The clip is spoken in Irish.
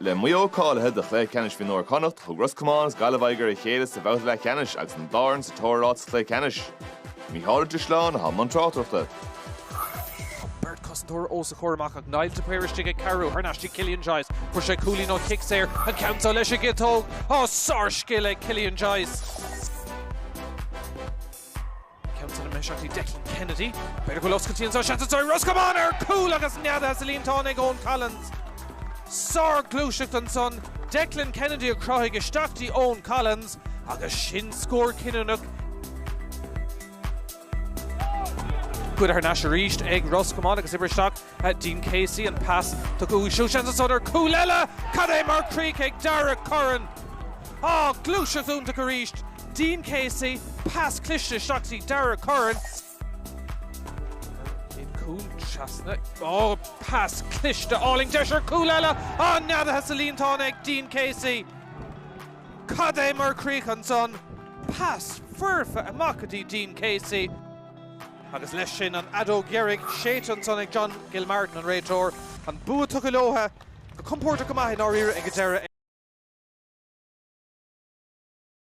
Le Maigh Eo cáilithe do chluiche ceannais mhionúir Chonnacht, thug Ros Comáin agus Gaillimh aghaidh ar a chéile sa bhabhta leathcheannais agus an dá fhoireann sa tóir ar áit sa chluiche ceannais. Mícheál Ó Drisleáin atá i mbun tráchtaireachta. Tá beirt cosantóir os a chomhair amach ach Niall de Paor istigh ag cabhrú thar n-ais dtí Killian Joyce. Fuair sé cúilín ó chic saor, an ceann seo leis an gciotóg. Á, sárscil ag Killian Joyce! Ceann san imithe isteach dtí Declan Kennedy. B'fhéidir go bhfuil oscailtí anseo, seans anseo ag Ros Comáin ar cúl agus neadaithe sa líontán ag Eoin Collins. Sár-ghluaiseacht ansan, Declan Kennedy a chruthaigh isteach dtí Eoin Collins agus sin scór cinniúnach. Goidte thar n-ais arís ag Ros Comáin agus oibre isteach Dean Casey, an pas tugtha uaidh siúd, seans ansan ar cúl eile! Cad é mar chríoch ag Darragh Curran! Á, gluaiseacht iontach arís! Dean Casey, pas cliste isteach dtí Darragh Curran. Chéad cúl trasna. Ó, pas cliste álainn, deis ar cúl eile! Á, neadaithe sa líontán ag Dean Casey! Cad é mar chríoch ansan! Pas foirfe amach go dtí Dean Casey. Agus leis sin an fheadóg dheiridh séidte ansan ag John Gilmartin, an réiteoir. An bua tugtha leo go compordach go maith i ndáiríre ag an deireadh.